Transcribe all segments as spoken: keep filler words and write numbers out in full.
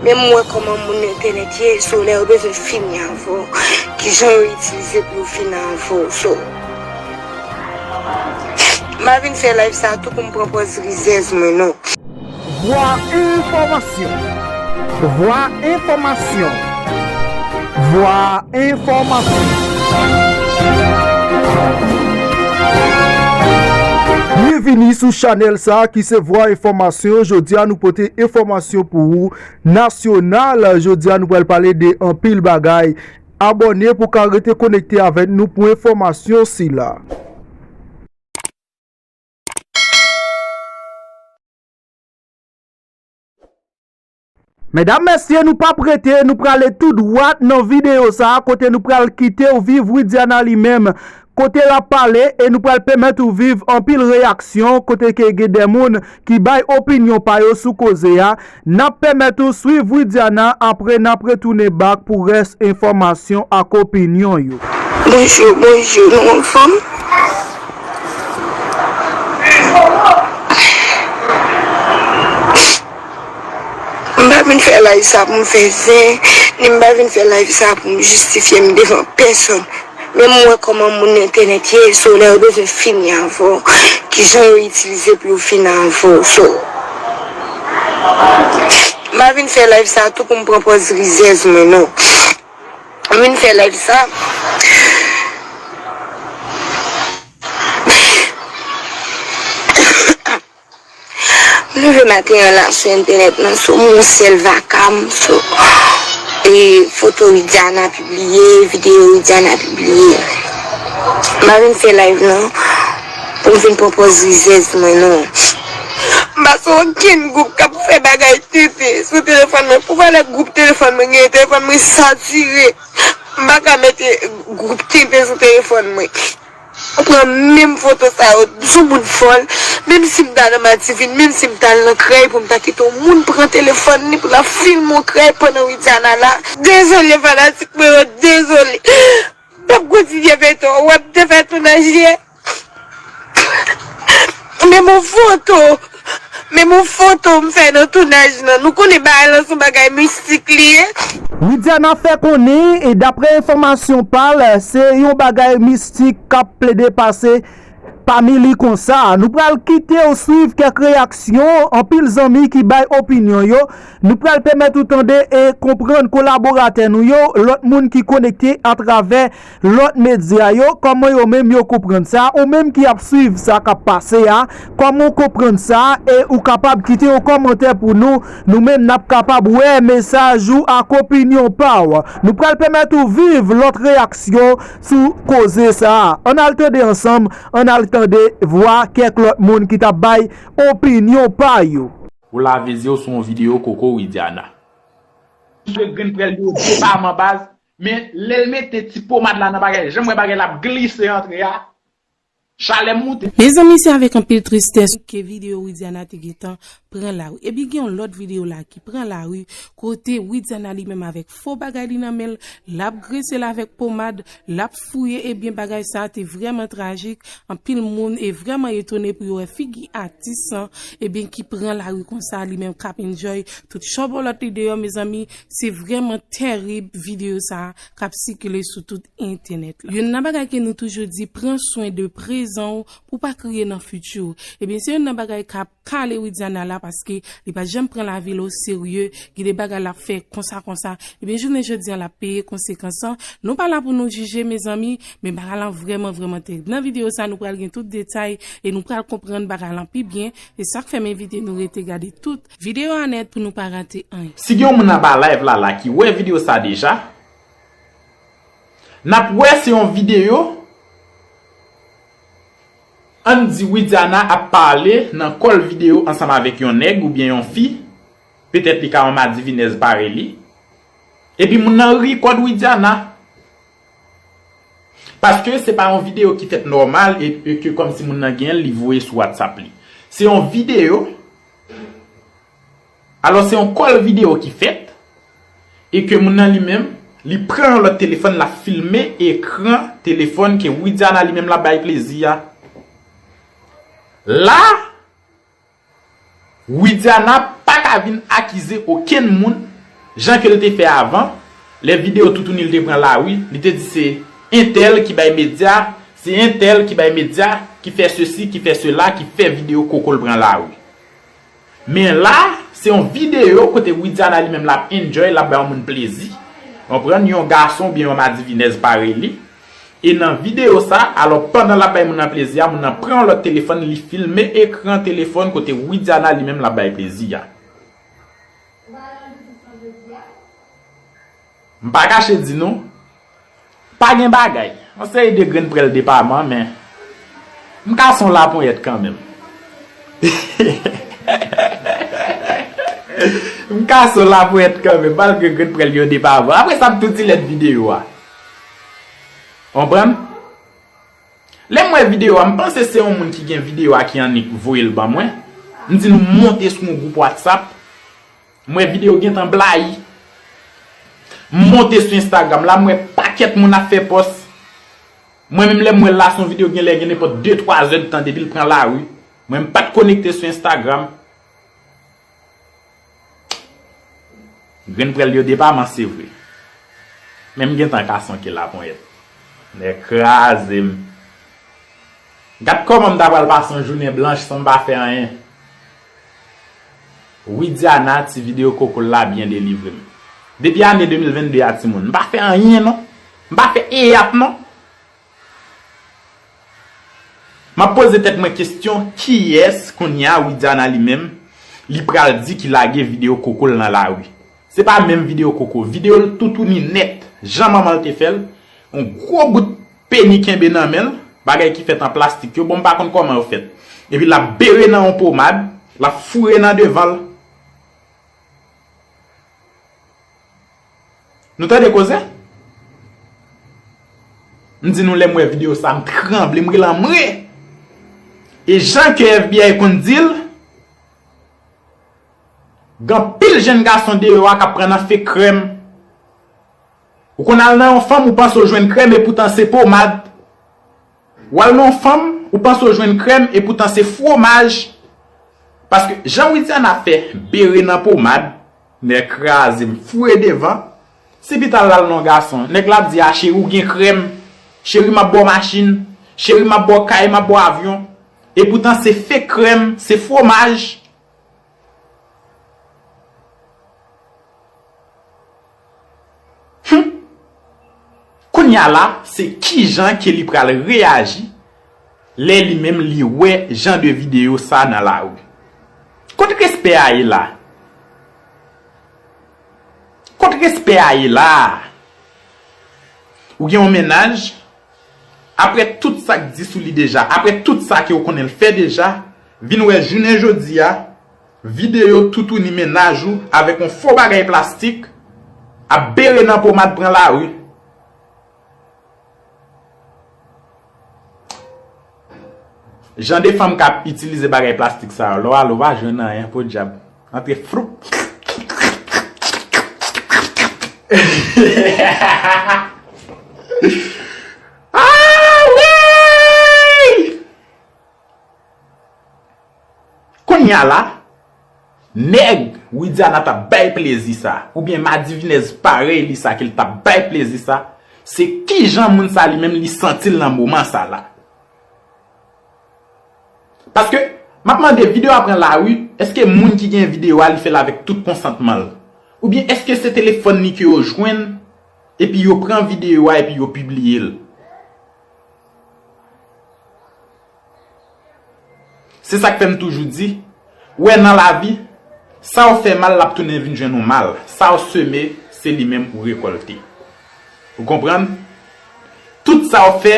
Men m wè kòman moun entènèt ye, so lè yo bezwen fini avè w, kijan yo itilize pou yo fini avè w, so. M pa vin fè live sa tou pou m pran pòz rizèz mwen, non. Vwa enfòmasyon. Vwa enfòmasyon. Vwa enfòmasyon. Byenvini sou chanèl sa ki se Vwa Enfòmasyon. Jodi a nou pote enfòmasyon pou ou nasyonal. Jodi a nou pral pale de anpil bagay. Abòne pou w ka rete konekte avèk nou pou enfòmasyon sila. Medam, mesye, nou p ap rete, nou prale tou dwat nan videyo sa a, kote nou pral kite w viv Widiana li menm, kote l ap pale, e nou pral pèmèt ou viv anpil reyaksyon, kote ke gen de moun ki bay opinyon pa yo sou koze a. N ap pèmèt ou swiv Widiana, apre n ap retounen bak pou rès enfòmasyon ak opinyon yo. Bonjou, bonjou, nou anfòm? M pa vin fè live sa pou m fè zen, ni m pa vin fè live sa pou m jistifye m devan pèsòn. Men m wè kòman moun entènèt ye, so lè yo bezwen fini avè w, kijan yo itilize pou yo fini avè w, so. M pa vin fè live sa tou pou m pran pòz rizèz mwen, non. M vin fè live sa. M leve maten an la sou entènèt lan, sou yon sèl vaka m, sou, e, foto Widiana pibliye, videyo Widiana pibliye. M pa vin fè live lan pou m vin pran pòz rizèz mwen, non. M pa sou okenn gwoup k ap fè bagay tenten sou telefòn mwen. Pou valè gwoup telefòn mwen genyen, telefòn mwen satire. M pa ka mete gwoup tenten sou telefòn mwen. Ou pran menm foto sa yo, di yon moun fòl, menm si m ta nan Mativen, menm si m t al nan Krèy pou m ta kite yon moun pran telefòn li pou l ap filme yon Krèy pandan Widiana la. Dezole fanatik mwen yo, dezole. M p ap kontinye feyton an, w ap te fè tounaj yè. Menm yon foto. Menm yon foto m fè nan tounaj lan. Nou konnen bagay lan se yon bagay mistik li ye. Widiana fè konnen, e daprè enfòmasyon pa l, se yon bagay mistik k ap plede pase pami li konsa. Nou pral kite w swiv kèk reyaksyon anpil zanmi ki bay opinyon yo. Nou pral pèmèt ou tande e konprann kolaboratè nou yo, lòt moun ki konekte atravè lòt medya yo, kòman yo menm yo konprann sa, ou menm ki ap swiv sa k ap pase a, kòman w konprann sa, e ou kapab kite yon kòmantè pou nou, nou menm n ap kapab wè mesaj ou ak opinyon pa w. Nou pral pèmèt ou viv lòt reyaksyon sou koze sa a. Ann al tande ansanm, ann al tande vwa kèk lòt moun ki t ap bay opinyon pa yo. Ou lave zye w sou yon videyo koko Widiana. Sou grenn prèl yo depaman baz, men lè l mete ti pomad la nan bagay, jan m wè bagay la ap glise antre a, chalè m moute. Mezanmi, se avèk anpil tristès ke videyo Widiana te gentan pran lari. Epi gen yon lòt videyo la ki pran lari, kote Widiana li menm avèk fo bagay li nan men l, l ap grese l avèk pomad, l ap fouye, ebyen bagay sa te vrèman trajik. Anpil moun e vrèman etone pou yo wè figi atis lan, ebyen ki pran lari konsa, li menm k ap enjoy tout chòbòlòt li deyò, mezanmi, se vrèman tèrib videyo sa k ap sikile sou tout entènèt la. Youn nan bagay ke nou toujou di, pran swen de prezan w pou w pa kriye nan fiti w. Ebyen, se youn nan bagay k ap kale Widiana la, paske li pa janm pran lavi l oserye, gen de bagay l ap fè konsa konsa. Ebyen, jounen jodi a, l ap peye konsekans lan. Nou pa la pou nou jije, mezanmi, men bagay lan vrèman, vrèman tèrib. Nan videyo sa, nou pral gen tout detay e nou pral konprann bagay lan pi byen. E sa k fè m envite nou rete gade tout videyo a nèt pou nou pa rate anyen. Si gen yon moun anba live la, la ki wè videyo sa deja, n ap wè se yon videyo, ann di Widiana ap pale nan kòl videyo ansanm avèk yon nèg oubyen yon fi, petèt li ka yon madivinèz parèy li, epi moun nan ri kòd Widiana. Paske se pa yon videyo ki fèt nòmal e, e ke kòmsi moun nan gen l, li voye sou WhatsApp li. Se yon videyo, alò se yon kòl videyo ki fèt, e ke moun nan li menm, li pran yon lòt telefòn, l ap filme ekran telefòn ke Widiana li menm l ap bay plezi a. La, Widiana pa ka vin akize okenn moun Jan ke l te fè avan, lè videyo toutouni l te pran lari, li te di se entèl ki bay medya, se entèl ki bay medya, ki fè sesi, ki fè sela, ki fè videyo koko l pran lari. Men la, se yon videyo kote Widiana li menm l ap enjoy, l ap bay yon moun plezi. Konprann? Yon gason oubyen yon madivinèz parèy li. E nan videyo sa, alò pandan l ap bay moun nan plezi a, moun nan pran yon lòt telefòn, li filme ekran telefòn kote Widiana li menm l ap bay plezi a. M pa kache di nou, pa gen bagay. Yon seri de grenn prèl depaman, men m ka son laponyèt kanmenm. M ka son laponyèt kanmenm, malgre grenn prèl yo depaman. Apre sa, m tou ti lèd videyo a. Konprann? Lè m wè videyo a, m panse se yon moun ki gen videyo a ki annik voye l ban mwen. M di nou monte sou yon gwoup WhatsApp. M wè videyo gentan blayi. M monte sou Instagram la, m wè pakèt moun ap fè pòs. Mwen menm lè m wè l la, se yon videyo genlè gen nenpòt de twa zèdtan depi l pran lari. Mwen m pa t konekte sou Instagram. Grenn prèl yo depaman, se vre. Men m gentan ka son ke laponyèt. Nèg kraze m. Gad kòman m ta pral pase yon jounen blanch san m pa fè anyen. Widiana, ti videyo koko l la byen delivre m. Depi ane de mil vennde a, timoun, m pa fè anyen non. M pa fè eyap non. M ap poze tèt mwen kesyon, kiyès kounye a Widiana li menm, li pral di ki lage videyo koko l nan lari? Se pa menm videyo koko, videyo l toutouni nèt, jan manman l te fè l, yon gwo bout peni kenbe nan men l, bagay ki fèt an plastik yo, bon, m pa konn kòman yo fèt. Epi l ap bere nan yon pomad, l ap foure nan devan l. Nou tande koze? M di nou, lè m wè videyo sa, m tranble, m rele anmwe. E jan ke F B I konn di l, gen anpil jèn gason deyò a k ap pran nan fake krèm. Ou konn al nan yon fanm, ou panse w jwenn krèm, e poutan se pomad. W al nan yon fanm, ou panse w jwenn krèm, e poutan se fwomaj. Paske jan Widiana fè bere nan pomad, nèg kraze m, foure devan. Si pita l al nan yon gason, nèg la ap di, a, cheri, w gen krèm. Cheri, m ap ba w machin. Cheri, m ap ba w kay, m ap ba w avyon. E poutan se fake krèm, se fwomaj. Hum. Kounye a la, se kijan ke li pral reyaji lè li menm li wè jan de videyo sa nan lari. Kot respè a ye la? Kot respè a ye la? Ou gen yon mennaj, apre tout sa k di sou li deja, apre tout sa ke w konnen l fè deja, vin wè jounen jodi a, videyo toutouni mennaj ou avèk yon fo bagay plastik, ap bere nan pomad pran lari. Jan de fanm k ap itilize bagay plastik sa yo, lè w ale, w pa jwenn anyen, podyab. Antre floup. Ah, wi! Kounye a la, nèg Widiana t ap bay plezi sa, oubyen madivinèz parèy li sa ke l t ap bay plezi sa, se kijan moun sa li menm li santi l nan moman sa la. Paske, m ap mande, videyo a pran lari, èske moun ki gen videyo a, li fè l avèk tout konsantman l? Oubyen èske se telefòn li ke yo jwenn, epi yo pran videyo a, epi yo pibliye l? Se sa k fè m toujou di, ou wè nan lavi, sa w fè mal, l ap tounen vin jwenn ou mal. Sa w seme, se li menm ou rekòlte. Ou konprann? Tout sa w fè,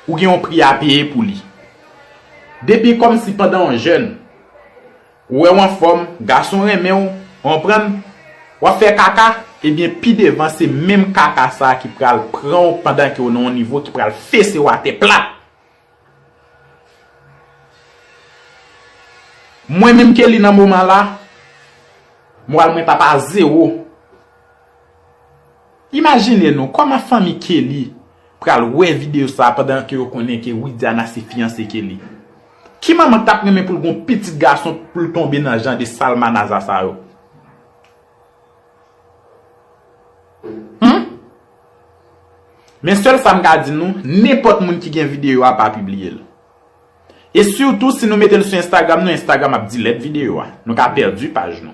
ou gen yon pri a peye pou li. Depi kòmsi pandan w jèn, ou wè w anfòm, gason renmen w, ou konprann? W ap fè kaka, ebyen pi devan se menm kaka sa a ki pral pran w pandan ke w nan yon nivo ki pral fese w atè plat. Mwen menm Kelly nan moman la, moral mwen t ap a zewo. Imajine nou kòman fanmi Kelly pral wè videyo sa a pandan ke yo konnen ke Widiana se fiyanse Kelly. Ki manman k t ap renmen pou l gen yon pitit gason pou l tonbe nan jan de salmanaza sa yo? Hmm? Men sèl sa m ka di nou, nenpòt moun ki gen videyo a pa pibliye l. E sitou si nou mete l sou Instagram nou, Instagram ap delete videyo a. Nou ka pèdi paj nou.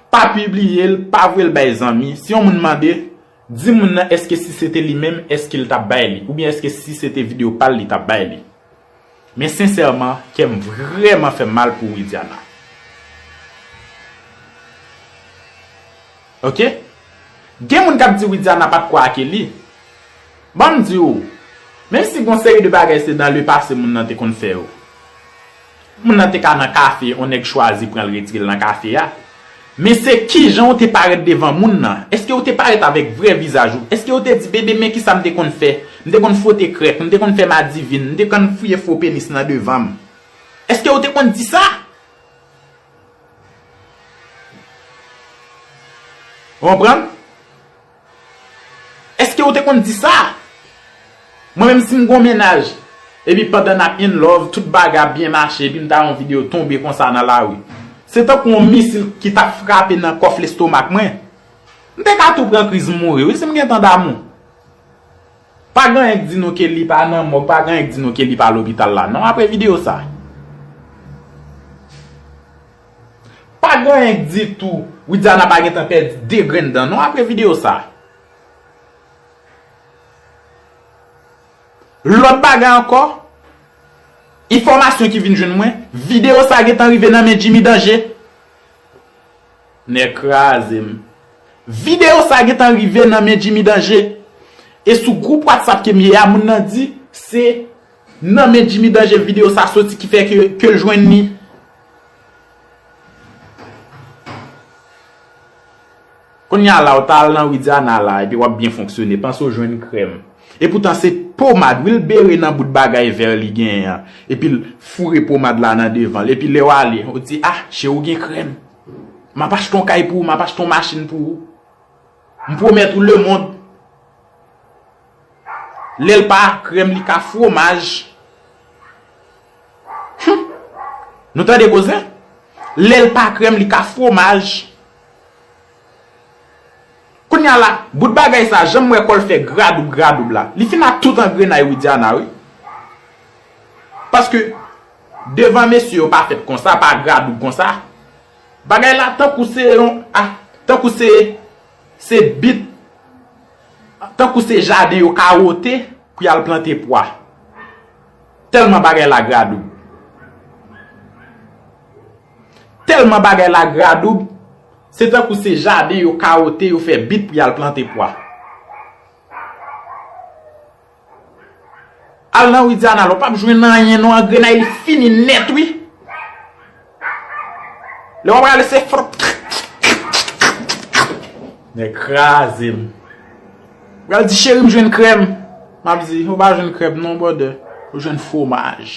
Pa pibliye l, pa voye l bay zanmi. Si yon moun mande, di moun nan èske si se te li menm, èske l t ap bay li? Oubyen èske si se te videyo pa l li t ap bay li? Men sensèman, kè m vrèman fè m mal pou Widiana. Oke? Gen moun k ap di Widiana pa t kwè a Kelly. Ban m di w, menm si gon seri de bagay se dans le passé moun nan te konn fè yo. Moun nan te ka nan kafe, on nèg chwazi pran l retire l nan kafe a. Men se kijan w te parèt devan moun nan. Èske w te parèt avèk vrè vizaj ou? Èske w te di, bebe, men kisa m te konn fè? M te konn fwote krèk, m te konn fè madivin, m te konn fouye fo penis nan devan m. Èske w te konn di sa? Ou konprann? Èske ou te konn di sa? Mwen menm si m gon mennaj, epi pandan n ap in love, tout bagay ap byen mache, epi m ta yon videyo tonbe konsa nan lari. Se tankou yon misil ki t ap frape nan kòf lestomak mwen. M te ka tou pran kriz m mouri, wi, si m gen tan damou. Pa gen anyen k di nou Kelly pa nan mòg, pa gen anyen k di nou Kelly pa lopital la, non, apre videyo sa. Pa gen anyen k di tou, Widiana pa gentan pèdi de grenn dan, non, apre videyo sa. Lòt bagay ankò, enfòmasyon ki vin jwenn mwen, videyo sa gentan rive nan men Jimmy Danje. Nèg kraze m. Videyo sa gentan rive nan men Jimmy Danje. E sou gwoup WhatsApp ke m ye a, moun nan di, se nan men Jimmy Danje videyo sa soti ki fè ke, ke l jwenn li. Kounye a la, ou ta al nan Widiana la, epi w ap byen fonksyone, panse w jwenn krèm. Epoutan se pomad, wi, l bere nan bout bagay vè li genyen an. Epi l foure pomad la nan devan l. Epi lè w ale, ou di, ah, cheri, ou gen krèm. M ap achte yon kay pou ou, m ap achte yon machin pou ou. M pwomèt ou lemonn. Lè l pa krèm, li ka fwomaj. Hum. Nou tande koze? Lè l pa krèm, li ka fwomaj. Kounye a la, bout bagay sa, jan m wè kò l fè gradoub, gradoub la. Li fin ak tout angrenay Widiana, wi. Paske, devan mesye yo pa fèt konsa, pa gradoub konsa. Bagay la, tankou se yon, ah, tankou se, se bit, tankou se jaden yo kawote pou y al plante pwa. Tèlman bagay la gradoub. Tèlman bagay la gradoub, se tankou se jaden yo kawote, yo fè bit pou y al plante pwa. Al nan Widiana la, w p ap jwenn anyen non, angrenay li fini nèt, wi. Lè w ap rale se frot. Nèg kraze m. Pral di, cheri, m jwenn krèm. M ap di, ou pa jwenn krèm non, brother. Ou jwenn fwomaj.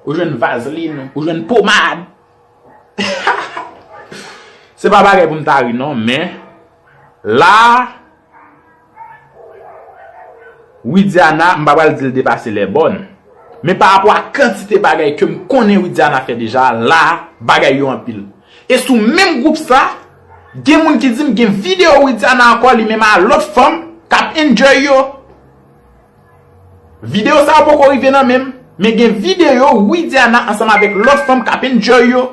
Ou jwenn vazlin. Ou jwenn pomad. Se pa bagay pou m ta ri non, men la, Widiana, m pa pral di l depase lè bòn. Men pa rapò a kantite bagay ke m konnen Widiana fè deja, la, bagay yo anpil. E sou menm gwoup sa, gen moun ki di m gen videyo Widiana ankò li menm a lòt fanm k ap enjoy yo. Videyo sa yo poko rive nan men m, men gen videyo Widiana ansanm avèk lòt fanm k ap enjoy yo.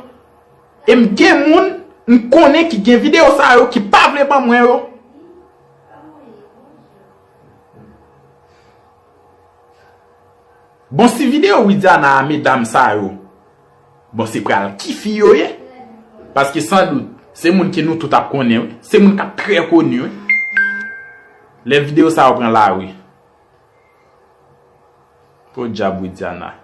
E m gen moun m konnen ki gen videyo sa yo ki pa vle ban mwen yo. Bon, si videyo Widiana a medam sa yo, bon, se pral ki fi yo ye? Paske san dout, se moun ke nou tout ap konnen, wi. Se moun k ap trè koni, wi. Lè videyo sa yo pran lari. Podyab Widiana.